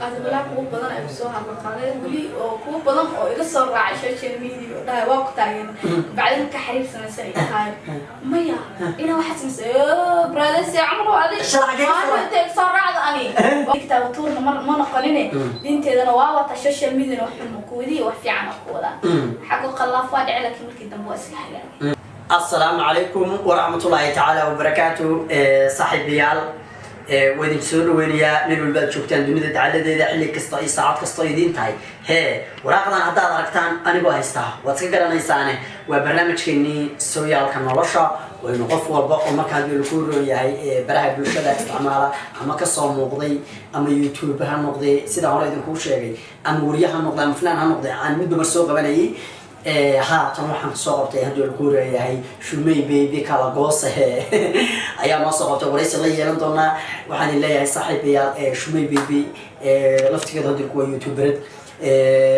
Walaa kuwa badan ay kusoo hadla qaadeen weli oo kuwa badan oo iga soo raacay social media oo dhahay waa ku taageer, bacdin ka xiriir samaysan ay tahay maya inaa waxaad samaysay brother si camal oo adig. Shalay xagee ka soo raacday? Intay soo raacdo ani kitaaba tuurna mar ma noqonine, diinteedana waa wataa, social media wax xun ma ku wadiyo, wax fiican oo ku wadaa. Xaggu qallaaf waa dhici, laakiin markii dambe waa iska hagaagay. Asalaamu calaykum waraxmatullaahi tacaala wabarakaatu. Saaxiibayaal, waa idin soo dhaweynayaa meel walba aad joogtaan dunida dacaladeeda, xilli kasta iyo saacad kasta oo idiin tahay. Hee, waraaqdan haddaad aragtaan anigoo haystaa waad iska garanaysaane, waa barnaamijkeenii Sooyaalka Nolosha. Waynu qof walba oo markaa hadii lagu roon yahay baraha bulshada isticmaala ama kasoo muuqday, ama YouTube ha noqday sidaan hore idinkuu sheegay, ama wariye ha noqday, ama fanaan ha noqday, aan midba mar soo qabanayay. Haatan waxaan soo qabtay, haddii lagu leeyahay, Shumey Baby Kala Goosahe ayaa noo soo qabtay. Waraysi la yeelan doonaa. Waxaan leeyahay, saaxiibayaal, Shumey Baby laftigeeda haddii kuwa youtubered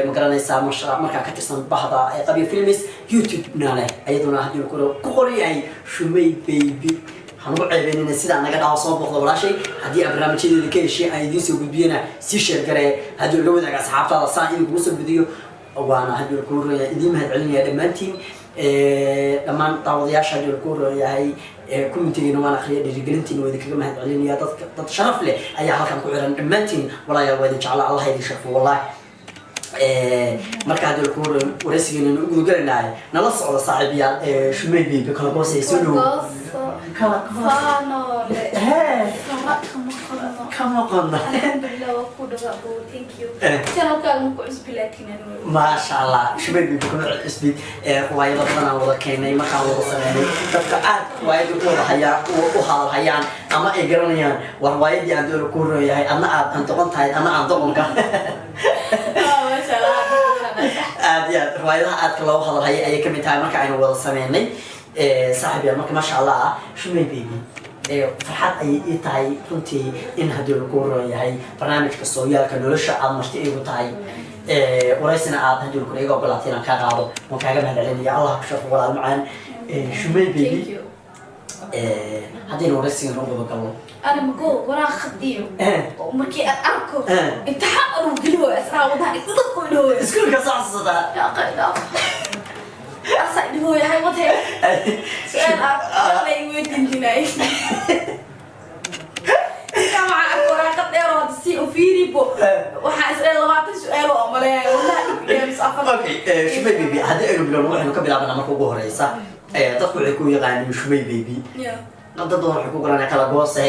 ma garanaysaa, masha markaa ka tirsan bahda Qabyo Films, YouTube-na leh ayaduna, haddii ku qoran yahay Shumey Baby. Hanugu ceebeynina, sidaa naga dhaho, soo boqdo walaashay. Haddii aad barnaamijyadeeda ka heshay aan idiin soo gudbiyana, sii share garee, haddii la wadaaga asxaabtaada saan idinkugu soo gudiyo. Waana haddii lakuu roon idiin mahad celinaya dhammaantiin, dhammaan daawadayaasha. Haddii lakuu roon yahay commentigiina waan akriya, dhiirigelintiina waa idinkaga mahad celinaya. Dadka dad sharaf leh ayaa halkan ku xiran dhammaantiin. Walaayaal, waa idin jecla, Allah idin sharfo wallahi. Marka haddii lakuu roon waraysigeena u gudagelaynahay, nala socda saaxiibayaal. Shumey Baby Kala Goosay, soo dhowo. Kala Faanoole. Hee. Fara kama qodno. Kama qodno. Alxamdulilah, waa ku dhawa. Thank you. Channelkaaga ma ku cusbi, laakiin anigu Maasha Allah, Shumey Baby kuma cusbid. Riwaayado badan aan wada keenay, markaan wada sameynay, dadka aad riwaayadii u wada hayaa u hadal hayaan ama ay garanayaan waa riwaayadii aan doona ku roon yahay, adna aad aan doqon tahay, adna aan doqonka. Maasha Allah. Aad iyo aad riwaayadaha aadka loogu hadal hayay ayay kamid tahay marka aynu wada sameynay, saaxiib yaal. Marka maasha Allah, Shumey Baby, farxad ayay ii tahay runtii in haddii lagu roon yahay barnaamijka Sooyaalka Nolosha aad marti iigu tahay, waraysina aad haddii lagu iga ogolaatay inaan kaa qaado. Waan kaaga mahad celinaya. Allah ku sharfo, walaal macaan. Shumey Thank Baby, you. Haddaynu waraysigan u wada galno. Ana mago waraaqad iyo markii aan arko imtixaan anuu geli waayo, asraa wadaha idadku idhooyo. Iskuulka soo xasuusataa? Asa idhooyahay wadhe su-aal ah la iweydiintinay. Intaa waxaan arko waraaqad dheer oo hadda si u fiiribo, waxaan isleeyahay 20 su-aal oo maleeyahay wadaha dhib mise afar. Okay, Shumey Baby, haddii aynu bilowno, waxaynu ka bilaabanaa marka ugu horeysa. Dadku waxay ku yaqaaniin Shumey Baby, dad badan waxay ku garanaya Kala Goose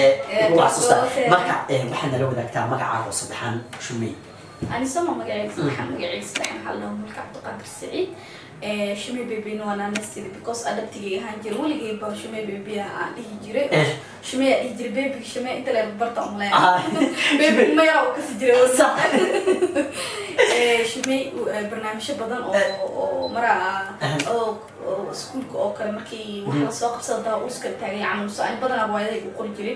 ku xasuusta. Goose. Marka waxaad nala wadaagtaa magacaaga oo saddexan, Shumey. Anisama magacayga saddexan, magacayga saddexan waxaa la dhahaa Mulka Cabdiqaadir Saciid. Shumey Babyna waa naanastida because adabtigay ahaan jira weligay ba Shumey Baby aan dhihi jiray. Shumey aa dhihi jiray, babyga Shumey inta lee barta umleeya, baby mayra uu kasi jiray. Shumey barnaamijyo badan oo maraa oo iskuulka oo kale markii wax lasoo qabsada daa uu iskala taagay camal, so ani badanaa riwaayadahay u qori jiray.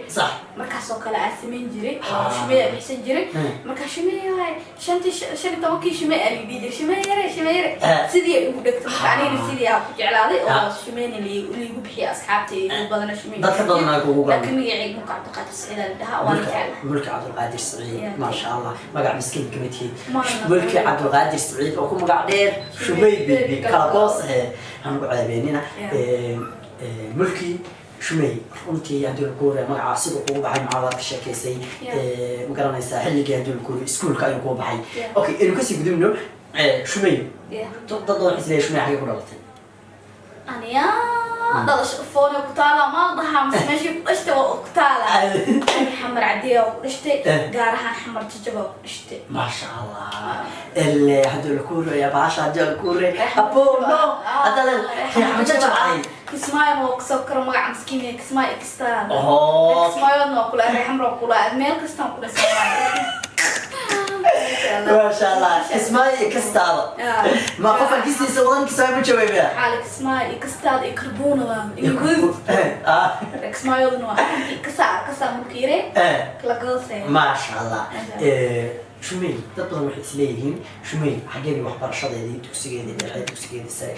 Markaas oo kale aa samayn jiray oo Shumey aa bixsan jiray. Marka Shumey waay shantii 15-kii Shumey aa lidhihi jiray, Shumey yare, Shumey yare. Sidii ay ugu dhegto marka anigana sidii aa ku jeclaaday oo Shumeyna liigu bixiyay asxaabta iyo dad badana Shumey. Dadka badan ay kugu garan. Laakiin magacayga Mulka Cabdiqaadir Saciid aa la dhahaa, waa la jeclahay. Mulki Cabdulqaadir Saciid. Maasha Allah, magac miskiin kama tihid. Maana. Mulki Cabdulqaadir Saciid oo ku magac dheer Shumey Baby Kala Goose, hanugu ceebeenina. Mulki Shumey, runtii haddii lagu hore magacaa siduu kugu baxay maxaa waad ka sheekaysay. Ma garanaysaa xilligii haddii lagu hore iskuulka ayuu kugu baxay? Yeah. Okay, aynu kasii gudubno. Shumey, dad badan waxay isleeyahay Shumey xagee ku dhalatay? Aniya dhalasho foone ku taala maal dhahaa mise meeshii ku dhashtay waa ku taala. Ani Xamar Cadiya ku dhashtay, gaar ahaan Xamar Jajaba ku dhashtay. Maasha Allah, ele haddii lagu horeeya baasha haddii lagu horeeya abo no hadda Xamar Jajab ahay. Kismaayo waa kasoo karo magaca miskiin ee Kismaayo ikastaa. Oh. Kismaayoodna waa kula, Xamar waa kula, meel kastaan ku dhashay. Maasha Allah, Kismaayo kastaaba. Ma qofka kistiisa wadan Kismaayo ma joogaya? Xaala Kismaayo ikastaada iyo karbuunada iyo gudub. Kismaayoodna waa kasaa kasaa mulkiire kala goosay. Maasha Allah. Maasha. Shumey, dad badan waxay isleeyihiin Shumey xaggee bay waxbarashadeedii, dugsigeedii dhexe, dugsigeedii sare,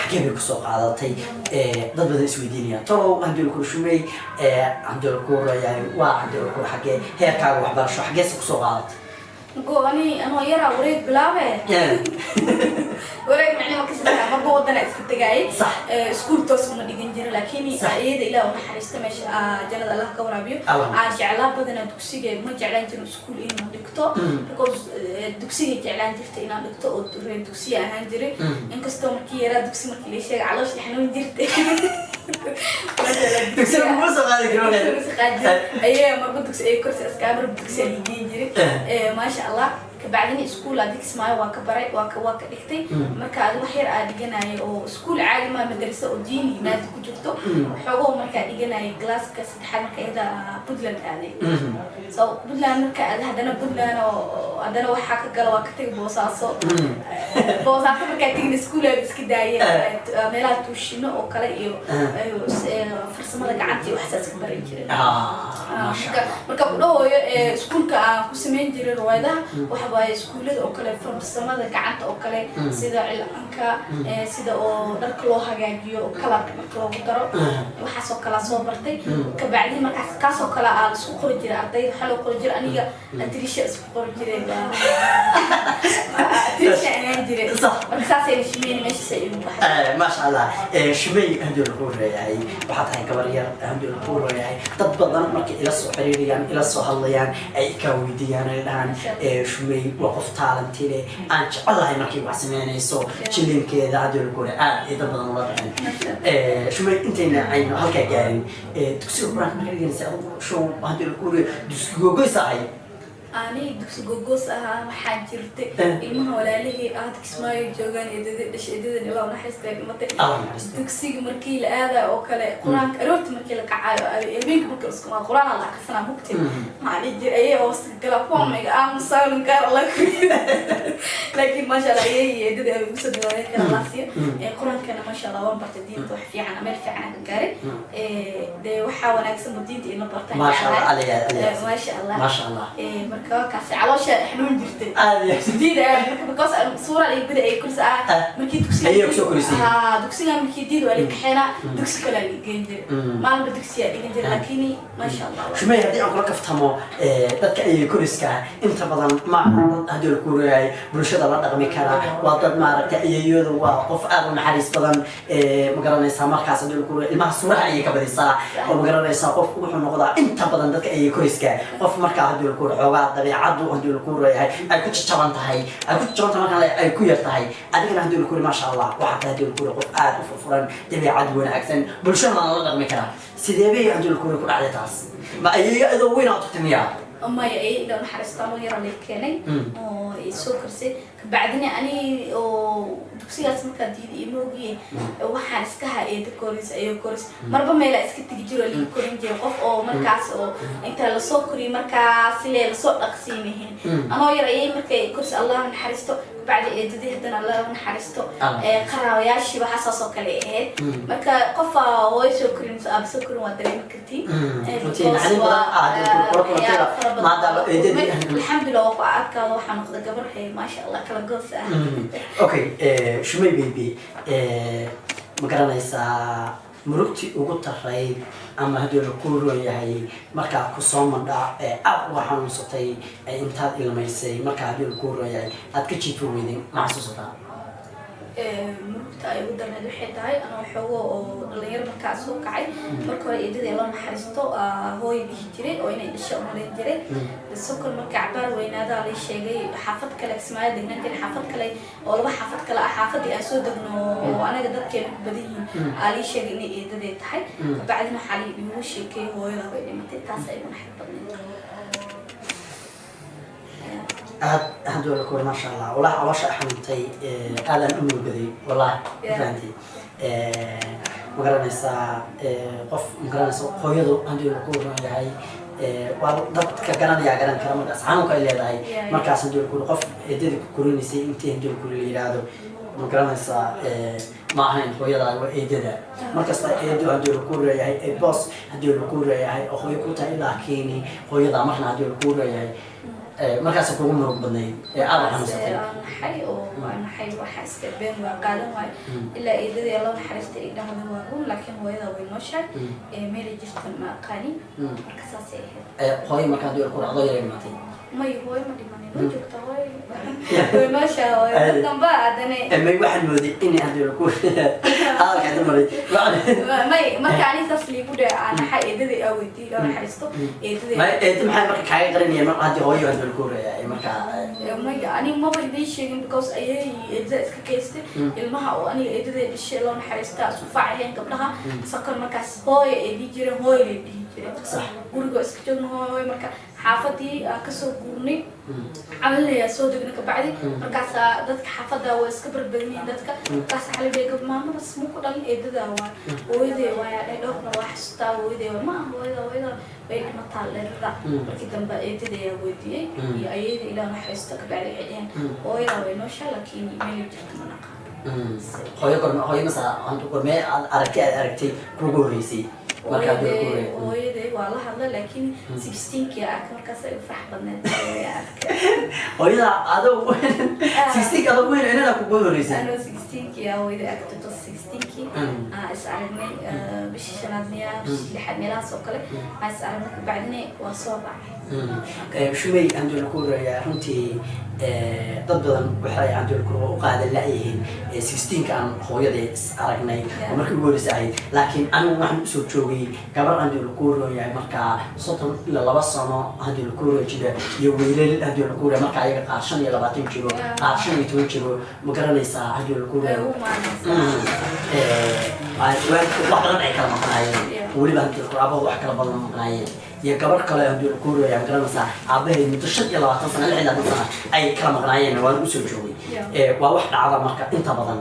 xaggee bay kusoo qaadatay? Dad badan isweydiinayaan tolow haddii laku Shumey haddii laku rayaay waa haddii laku xaggee heerkaaga waxbarasho xaggeese kusoo qaadatay? Go ani anoo yaraa wareeg bilaabe. Wareeg macnima ka sataa marba wadana iska tagaayay. Iskuul toos uma dhigan jirin, laakiin iyada Ilaah u naxariista, meesha jannada Allah ka waraabiyo. Allah. Aan jeclaa badanaa dugsiga, ma jeclaan jirin iskuul inaan dhigto because dugsiga jeclaan jirtay inaan dhigto oo reer dugsiya ahaan jiray, inkastoo markii yaraa dugsi markii la sheegay caloosha xanuun jirtay. Dugsiga kuma soo qaadi karo. Ayee marba dugsi ay korsi askaa, marba dugsi aan geyn jiray. Maasha Allah, kabacdina iskuul adig Kismaayo waa ka baray, waa ka dhigtay. Marka adi wax yar aa dhiganaya oo iskuul caadi maa, madrasa oo diini maadi ku jirto. Xoogoo markaa dhiganaya classka saddexaad, marka iyada Puntland aaday. So Puntland marka aaday, haddana Puntland oo haddana waxaa ka gala, waa ka tegay Boosaaso. Boosaaso markaa tegin iskuul aad iska daayeen, meelaha tuushino oo kale iyo farsamada gacanta iyo waxsaas ka baran jiray. Maasha Marka Allah. Marka ku dhahoyo iskuulka aan ku sameyn jiray riwaayadaha waxa waaye iskuullada oo kale farsamada gacanta oo kale, sida cilaanka, sida oo dharka loo hagaajiyo oo colorka dharka loogu daro, waxaas oo kalea soo bartay. Kabacdi markaas kaasoo kale aa isku qori jiray ardayda, waxaa loo qori jiray aniga atrisha isku qori jiray, atrisha ahaan jiray. Marka saasayna Shumeyna meeshaas ay igu baxday. Maasha Allah. Shumey, haddii lagu reeyahay, waxaa tahay gabar yar. Haddii lagu reeyahay, dad badan markay ila soo xiriirayaan, ila soo hadlayaan, ay kaa weydiiyaan, ay dhahaan, Shumey waa qof talent leh, aan jecelahay markay wax sameynayso jilinkeeda. Haddii lagu reeyahay, aad ay dad badan ula dhaceen. Shumey, intayna aynu halkaa gaarin, dugsiga Qur-aanka markaa dhiganaysa adigu show, haddii lagu reeyahay, dugsi gogoys ahay? Ani dugsi gogoos ahaa. Waxaa jirtay ilmaha walaalihii aad Kismaayo joogaan, eedada dhashay, eedadan Ilaa naxariista dhimatay. Allah naxariisto. Dugsiga markii la aadayo oo kale, Qur-aanka aroorti markii la kacaayo, habeenka markii la isku Qur-aan la akhrisanaa mugtay, maxaa dhihi jiray ayay hoosta gala kuwa mayga aamusaalin gaar Allah, laakiin maasha Allah ayay eedada ay ugu soo dadaaleen, kala Allah siiyo. Qur-aankana maasha Allah waan bartay, diinta wax fiican, meel fiican aan ka gaaray. Dee waxaa wanaagsan ba diinta in la barta. Maasha Allah, aliya. Maasha Allah. Maasha Allah. Marka waa kaasi caloosha xanuun jirtay. Aad iyo diida marka because suura ay bada ay kursi ah markii dugsiga Ayay kusoo korisay. Ha, dugsiga markii diid waa la kaxeena, dugsi kale la geyn jiray, maalinba dugsiyaa dhigan jiray, laakiin maasha Allah. Shumey, haddii aan kula kaftamo, dadka ayay koriska inta badan ma aha dad haddii la kuurayahay bulshada la dhaqmi kara. Waa dad maaragtay, ayeeyadu waa qof aad u naxariis badan, ma garanaysaa? Markaas haddii la kuuraya, ilmaha suuraha ayay ka badisaa oo ma garanaysaa, qofku wuxuu noqdaa inta badan dadka ayay koriska qof markaa haddii la kuura xoogaa dabeecaddu haddii la kuurayahay ay ku jajaban tahay, ay ku jajaban tahay, markaan leeyahay ay ku yar tahay. Adigana haddii la kuuri, maasha Allah, waxaa tahay haddii la kuuri qof aad u furfuran, dabeecad wanaagsan, bulshadana la dhaqmi karaa. Sidee bay haddii la kuuri ku dhacday taas? Ma ayeeyo adoo weyn aad tagtay miyaa? Maya, ay Ilaa naxariistaan oo yara lay keenay oo ay soo korsay. Kabacdina ani oo dugsigaas markaa diiday iyo moogiye, waxaan iska haa eeda koris ayo koris, marba meelaa iska tegi jiro lii korin jiray, qof oo markaas oo inta lasoo koriyay markaas lee lasoo dhaqsiimahin. Anoo yar ayay markay korsi, Allah naxariisto, kabacdi eedadii haddana Allah naxariisto. Qaraabayaashii waxaasaas oo kale ahayd. Marka qofa hooyo soo korin mise aaba soo korin waa dareemi kartiin. Runtii naxdin badan aad kula kulantay maadaama eedadii. Alxamdulilah, waa ku adkaado, waxaa noqda gabar maasha Allah kala goos ah. Okay, Shumay baby, ma garanaysaa murugtii ugu tarayd ama haddii la ku roon yahay markaa kusoo mandha ee aad uga xanuunsatay ee intaad ilmaysay, markaa haddii la ku roon yahay aad ka jiifi weyday, ma xasuusataa? Murugta ay ugu darneed waxay tahay anoo xoogo oo dhalinyaro markaa soo kacay. Marka hore eedadii loo naxariisto hooyo dhihi jiray oo inay dhasha umalayn jiray. Sokor marka cabaar weynaadaa lay sheegay xaafad kale Kismaayo degnaan jiray, xaafad kale oo laba xaafad kale ah, xaafadii aan soo degno oo anaga dadkeena ku badan yihiin, aa lii sheegay inay eedadee tahay. Kabacdina waxaa la iigu sheekeeyey hooyada way dhimatay. Taas ay ugu naxar badneyd. Aad haddii la kuuri, maasha Allah, wallahi caloosha xanuuntay, aadaan u murugaday wallahi. Fahanti, ma garanaysaa qof, ma garanaysaa hooyadu haddii la ku roon yahay, waa dadka garanayaa garan kara markaas xanuunka ay leedahay. Markaas haddii la kuuri qof eedadii ku korinaysay intii haddii la kuuri la yidhaahdo, ma garanaysaa, ma ahayn hooyadaada, waa eedada. Markasta eedo haddii laku reeyahay ee boos haddii laku reeyahay oo hooyo ku tahay, laakiin hooyada marna haddii laku reeyahay. Markaas kugu murug badnayd ee aada xanuunsatay? Aan naxay oo waa naxay, waxa iska been waa qaadan waayo, ilaa eedadii Alla naxariista ay dhahday waa run, laakiin hooyada way nooshahay, meelay jirta ma aqaanin. Marka saasay ahayd. Hooyo markaa duur ku dhacdo yaray dhimatay? May, hooyo ma dhimanin, way joogta, hooyo way nooshahay. Hooyo damba haddana. May, waxaan mooday inay hadii ku hadalka hadda maray. May, marka ani saas liigu dhe aan naxay, eedadii aa weydiiyey, Alla naxariisto eedadii. May, eedo maxay marka kaaga qarinayeen mar haddii hooyo hadii ku horeeya markaa? May, ani maba idiin sheegin because ayay eedada iska geystay ilmaha oo aniga eedada dhashay loo naxariista isu faacayeen gabdhaha sakor. Markaas hooyo ay dhihi jireen, hooyo lay dhihi jireen. Guriga iska joogna hooyo, marka xaafadii aan kasoo guurnay, camalinayaa soo degna kabacdi, markaasaa dadka xaafadda waa iska barbadanyihiin dadka. Markaas waxaa la dhihi, maamadas ma ku dhalin, eedada waa hooyadee waaya dhe, dhowrna waa xasuustaa, hooyadee waa ma aha hooyada, hooyada way dhimataa leerada. Markii dambe eedada ayaa weydiiyey iyo ayada, Ilaah naxariisto, kabacdi waxay dheheen hooyada way nooshaa, laakiin meel jirta ma naqaan. Hooyo gorme, hooyo masa gormee aad aragtay, aad aragtay kuugu horreysay markaa duur ku Hooyaday. horeeya? Hooyaday waa la hadla, laakiin 16-kii arka, markaas ay u farax badneed hooyada arka. Hooyada adoo 16, adoo weyn inana kugu horreysay? Anoo 16-kii aa hooyaday arka, 2016-kii aan is aragnay, bishii shanaad miya, bishii lixaad, meelahaas oo kale aan is aragnay, kabacdina waa soo bacay. Shumay, handula ku horeeya runtii dad badan waxay handula ku u qaadan la-yihiin 16-ka aan hooyaday is aragnay oo markii ugu horreysay ahayd, laakiin anigu waxaan usoo joogay gabar handula ku horeeyahay markaa 32 sano handula ku horeeya jira iyo wiilal handula ku horeeya markaa ayaga qaar 25 jiro, qaar 15 jiro, ma garanaysaa, handula ku Way horeeya u maanaysaa. Wax badan ay kala maqnaayeen. Weliba handula ku aabahood wax kala badan maqnaayeen iyo gabar kale handula ku horeeya, ma garanaysaa, aabaheed muddo 25 sano, 26 sano ay kala maqnaayeen, waan usoo joogay. Waa wax dhacda marka inta badan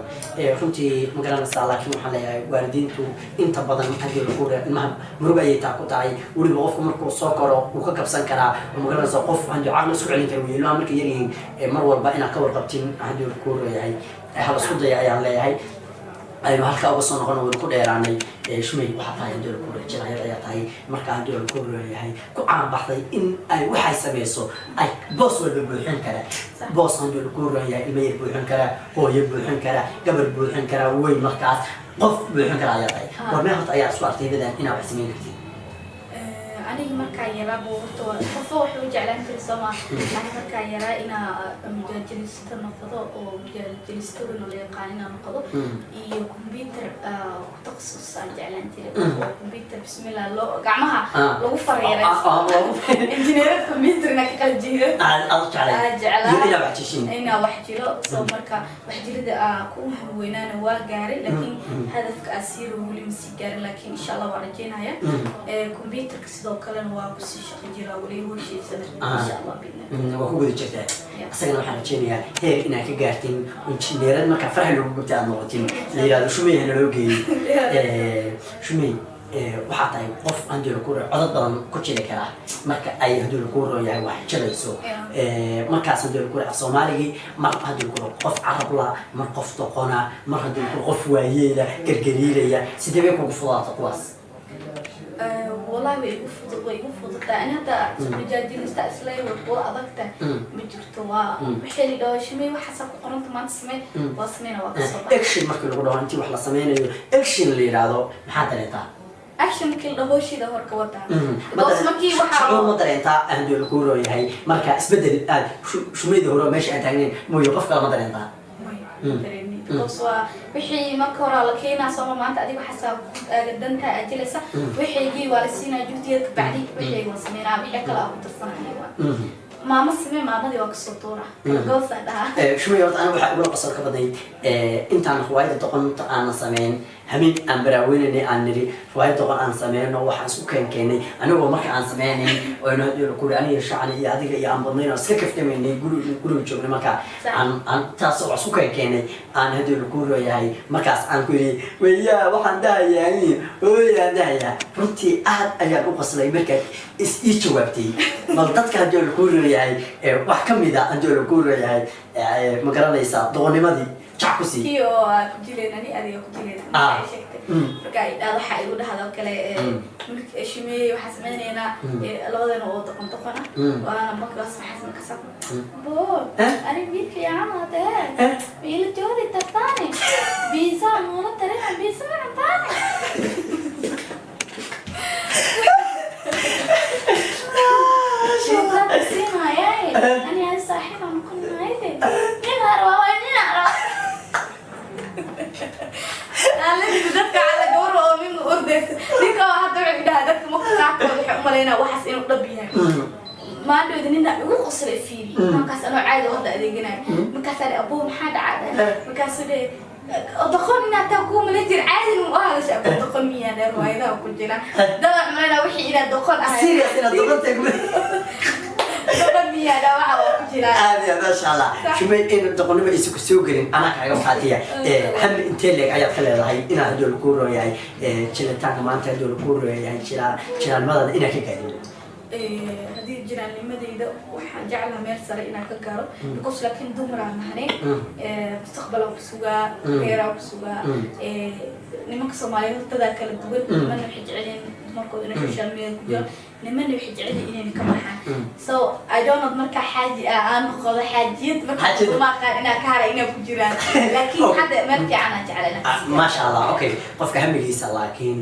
runtii, ma garanaysaa, laakiin waxaan leeyahay waalidiintu inta badan haddii lagu horeeya ilmaha murug ayay taa ku tahay. Weliba qofku markuu soo koro wuu ka kabsan karaa oo, ma garanaysaa, qof haddii caqli isku celin kara wey. Ilmaha markay yar yihiin mar walba inaad ka warqabtin haddii lagu horeeyahay hala isku daya ayaan leeyahay. Aynu halkaa uga soo noqon, waynu ku dheeraanay. Shumay, waxaa tahay haddii lagu jilaayad ayaa tahay marka haddii lagu leeyahay ku caan baxday in ay waxay sameyso ay boos walba buuxin kara, boos haddii lagu leeyahay ilmo yar buuxin kara, hooyo buuxin kara, gabar buuxin kara, weyn markaas qof buuxin kara ayaa tahay. Warmee horta ayaa isku artay badan inaa wax samayn kartid? Aniga markaa yaraa buu horta qofba wuxuu jeclaan jiray sooma. Ani markaa yaraa inaa mujaajilista noqdo oo mujaajilista weyn oo la yaqaan inaa noqdo iyo computer ku takhasus aan jeclaan jiray, oo computer bismillah loo gacmaha lagu faryeeraysto, injineerad computer inaa ka qala jiido. Aad jeclay? Aan jeclaa. Iyo inaa wax jishin? Inaa wax jiro. Soo marka wax jirida aa ku weynaana waa gaaray, laakiin hadafka asiiro weli ma sii gaarin, laakiin insha Allah waa rajeynaya. Computerka sidoo kalena waa kusii shaqo jiraa weli howshiisana, insha Allah bidna. Waa ku guda jirtaa. Isagana waxaan rajeynayaa heer inaad ka gaartin injineerad markaa faraha loogu gubta aad noqotin, la yihahdo Shumey hana loo geeyey. Shumey, waxaa tahay qof haddii lagu codad badan ku jiri karaa marka ay haddii lagu roon yahay wax jirayso. Markaas haddii lagu af Soomaaligii, mar haddii lagu qof carabla, mar qof doqona, mar haddii lagu qof waayeela gargariiraya, sidee bay kugu fudaata kuwaas? Wallahi way igu fududahay. Ani hadda majaajilista isleeyahay way kuwa adagta ma jirto. Waa waxay la dhaho, "Shumey, waxaasaa ku qoranta maanta, samee." Waa sameyna, waa kasoo baxay. Action markii lagu dhaho, intii wax la sameynayo action la yidhaahdo, maxaa dareentaa? Action markii la dhaho, howshiida hor ka wadaa because markii waxaa Shucuur ma dareentaa haddii lagu roon yahay marka isbedel aad shumeyda hore oo meesha aan taagnayn mooyo qof kale ma dareentaa? May, dareemi, because waa wixii marka hore la keenaa sooma. Maanta adiga waxaasaa dantaa ajilaysa, wixaygii waa la siinaa juhdigeed, kabacdi wixaygi waa sameynaa, wixii kale aa ku darsanaya waa maama samee, maamadii waa kasoo tuura goosaa dhahaa. Shumey, horta aniga waxaa igula qosol ka badnayd intaan riwaayadda doqonta aanan sameyn, habeen aan baraaweynanay, aan niri riwaayad doqon aan sameyno, waxaan isku keenkeenay anigoo marka aan sameynayn oynu hadii kuri aniga shacni iyo adiga iyo aan badnayn oo iska kaftamaynay, guri guriga joognay marka aan taas oo isku keenkeenay, aan hadii lagu rooyahay markaas aan ku yidhi wayaa waxaan dhahayaa ooyaan dhahayaa. Runtii aad ayaan u qoslay markaad is ii jawaabtay. Bal dadka haddii lagu rooyahay wax ka mid a haddii lagu rooyahay, ma garanaysaa doqonnimadii? Jac ku sii. Kii oo aa ku jileen, ani adiga ku jileen, marka ay sheegtay, marka ay dhahdo, waxa igu dhahdo kale, mulk shimeeyey, waxaa sameynaynaa labadeena oo doqon doqon ah. Waana markaas waxaa markaas bo ani wiil fiican oo tahe, wiila joodi tartaani, biisa muula tarina, biisa ma cuntaani. Sheekaad siinayay, ani adi saaxiib aan noqonayde, nin rabaa waa nin rabaa. Aaladiisa dadka cala gabar oo nin ordaysa, ninka oo hadda wuxuu dhahaa, dadka marka qaarkood waxay u malaynaa waxaas inuu dhab yahay. Maandhowda nina igu qoslay, fiiri, markaas anoo caadi oo hadda adeeganayo, markaasaa dhe, "Aboo, maxaa dhacaa?" Markaasuu dhe, "Doqon inaad taa kuu mala jir caadin u hadasha." "Aboo, doqon miyaa?" Dheer riwaayadaha ku jira dad malaynaa wixii inaad doqon ahay. Serious inaad doqon tahay? Doqon miyaa dhaa waxa waa ku jira. Aad iyo aad, maasha Allah. Shumay, in doqonnimo aysan ku soo gelin anaa kaaga markhaatiya. Hami intee leeg ayaad ka leedahay inaad haddii lagu rooyahay jilitaanka maanta, haddii lagu rooyahay jilaalnimadaada inaad ka gaadhin? Haddii jiraannimadeyda, waxaan jeclaha meel sare inaan ka gaaro, because laakiin dumaraan nahnay, mustaqbalaa ku sugaa, reeraa ku sugaa. Nimanka Soomaaliyeed hortadaa kala duwan. Nimanna waxay jecel yihiin dumarkooda inay social media ku jiro, nimanna waxay jecel yihiin inayna ka baxaan. So I don't know, markaa xaaji ah aan noqdo, xaajiyad marka Xaajiyad. uma aqaan inaa ka haray inaa ku jiraan, laakiin hadda meel fiican aan jeclay inaan kasii gaaro. Maasha Allah. Okay, qofka hamigiisa, laakiin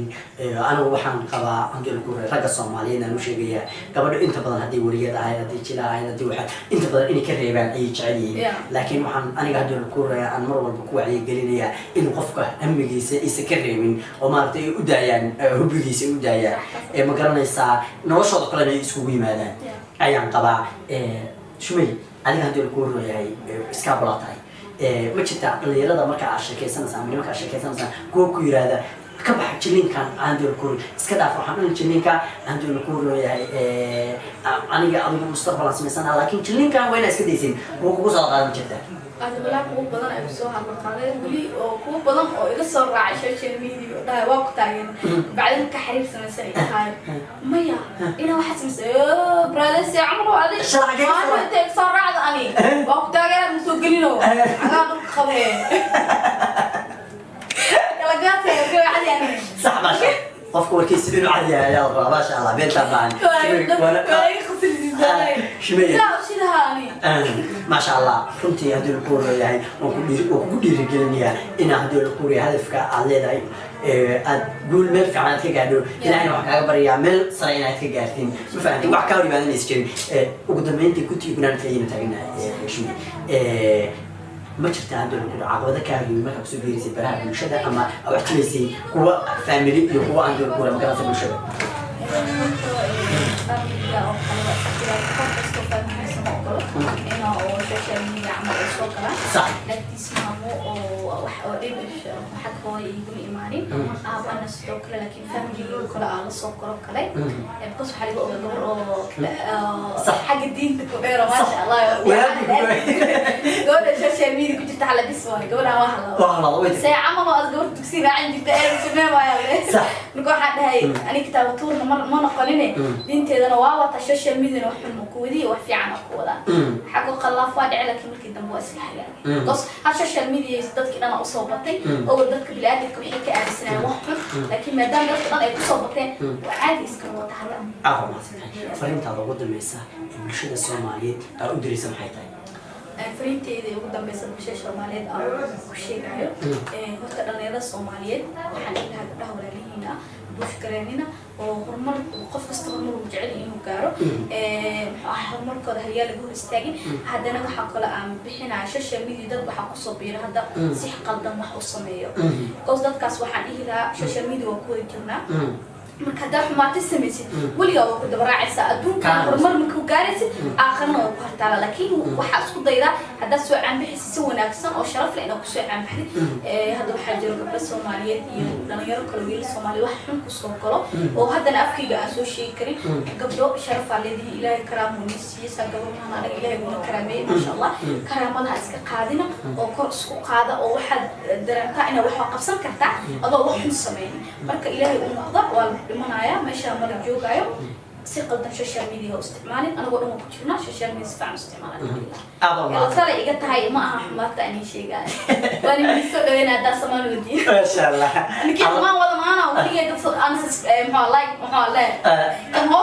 anigu waxaan qabaa haddii lagu ragga Soomaaliyeed aan u sheegayaa, gabadho inta badan haddii wariyad ahayd, haddii jila ahayd, haddii waxaa inta badan inay ka reebaan ayay jecel yihiin. Laakiin waxaan aniga haddii lagu aan mar walba ku wacyigelinayaa in qofka hamigiisa aysan ka reebin oo maaragtay ay u daayaan, hubbigiisa ay u daayaan, ma garanaysaa, noloshooda kalena ay iskugu yimaadaan ayaan qabaa. Shumay, adiga haddii lagu yahay iskaabula tahay, ma jirtaa dhalinyarada marka aad sheekaysanaysaa ama nimanka aad sheekaysanaysaa kuwa ku yiraahda, "Ka bax jilinkan aan doon ku iska dhaaf, waxaan dhan jilinka aan doon ku yahay, aniga adigu mustaqbal aan samaysana, laakiin jilinkan waa inaa iska daysin," kuwa kugu soo qaadan jirta? Aada walaa, kuwo badan ay soo hadla qaadeen weli oo kuwo badan oo iga soo raacay social media oo dhahay waa ku taageena, bacdin ka xiriir samaysan ay dhahay, "Maya, inaa waxaa samaysay, brother, si camal oo adig." Shalay xagee ka soo Maanta intay iga soo raacdo, ani waa ku taageera, ma soo gelino, cagaa dhulka qabee kala gaasay gabacdi ani. Sax, maasha, qofka warkiisa inuu cad yahay ayaa la rabaa. Maasha Allah, beentaa maahan. Waa iga khasilisaa. Shumay. Sidaa sidaha ani. Maasha Allah, runtii haddii lagu yahay waan kugu dhiirigelinayaa inaa haddii lagu yahay hadafka aad leedahay aad guul meel fiican aad ka gaadho. Ilahayna waxaan kaaga baryayaa meel sare inaad ka gaartiin, ma fahantin, wax kaa hor imaadanaysa jirin. Ugu dambeyntii, guntii gunaanka ayaynu taagnahay. Shumay, ma jirtaa haddii lagu dhaco caqabado kaa yimi markaa kusoo biiraysay baraha bulshada ama wax jilaysay, kuwa family iyo kuwa aan doon kuwa magaranaysa bulshada? Familiga oo kale waa iska jiraa, qof kastoo familigiisa ma ogolo ina oo social media camal ay soo galaan. Lagtiis maamo oo wax oo dhib xag hooyo iguma imaanin, aabana sidoo kale, laakiin familiga kale aa lasoo koro kale, because waxaa laga ogaa gabar oo xagga diinta ku dheero, maasha Allah. Gabadha social media ku jirta xala bis waay, gabadhaan waa halaba. Waa halaba, way. See camal oo aad gabar dugsi raacin jirta ee samee waaya le. Marka waxaan dhahay, ani kitaaba tuurna ma noqonine, diinteedana waa wata, social mediana wax xun ma ku wadiyo, wax fiican oo ku wadaa. Xaggo qallaaf waa dhici, laakiin markii dambe waa iska hagaagay, because hal social media dadkii dhan usoo batay oo dadka biniaadamka waxay ka aaminsanayaan wax xun, laakiin maadaama dadka dhan ay kusoo bateen, waa caadi iska wata hadda. Aad waa mahadsantahay. Fariintaada ugu dambeysa ee bulshada Soomaaliyeed aa u diraysa maxay tahay? Fariinteyda ugu dambeysa bulshada Soomaaliyeed aan ku sheegayo, horta dhalinyarada Soomaaliyeed waxaan dhihi lahaa, gabdhaha walaalihiina ah buush gareenina oo horumar, qof kasta horumar uu jecel yahay inuu gaaro. Muxuu ahay, horumarkooda halyaa laga hor istaagin. Haddana waxaa kale aan bixinaya, social media dad waxaa kusoo biira hadda si qaldan wax u sameeyo, because dadkaas waxaan dhihi lahaa, social media waa ku wada jirnaa. Marka haddaa xumaati samaysid, weligaa waa ku dabaraacaysaa adduunka, horumar marka gaaraysid, aakharana waa ku hartaala. Laakiin waxaa isku daydaa haddaad soo caanbixaysid si wanaagsan oo sharaf leh inaad kusoo caanbaxdid. Hadda waxaa jiro gabdho Soomaaliyeed iyo dhalinyaro kale, wiilal Soomaaliyeed wax xun kusoo galo oo haddana afkayga aan soo sheegi karin. Gabdho sharafaa leedihi, Ilaahay karaamuu nii siiyey, saa gabar mahan anaga Ilaahay wuuna karaameeyey, maasha Allah. Karaamadaha iska qaadina oo kor isku qaada, oo waxaad dareentaa inaad wax qabsan kartaa adoo wax xun sameynin. Marka Ilaahay u noqda, waa la dhimanayaa, meeshaa mala joogaayo. Si qaldan social media u isticmaalin. Anagoo dhan waan ku jirnaa social media, si fiican u isticmaala, alxamdulillah. Aad waa mahadsan. Tale iga tahay, ma aha xumaata ani sheegaayo. Waan idin soo dhaweynaa haddaa samaan wadiin. Maasha Allah. Ninkii xumaan wada maana weligay dad aan, muxuu, like, muxuu le kan hoos.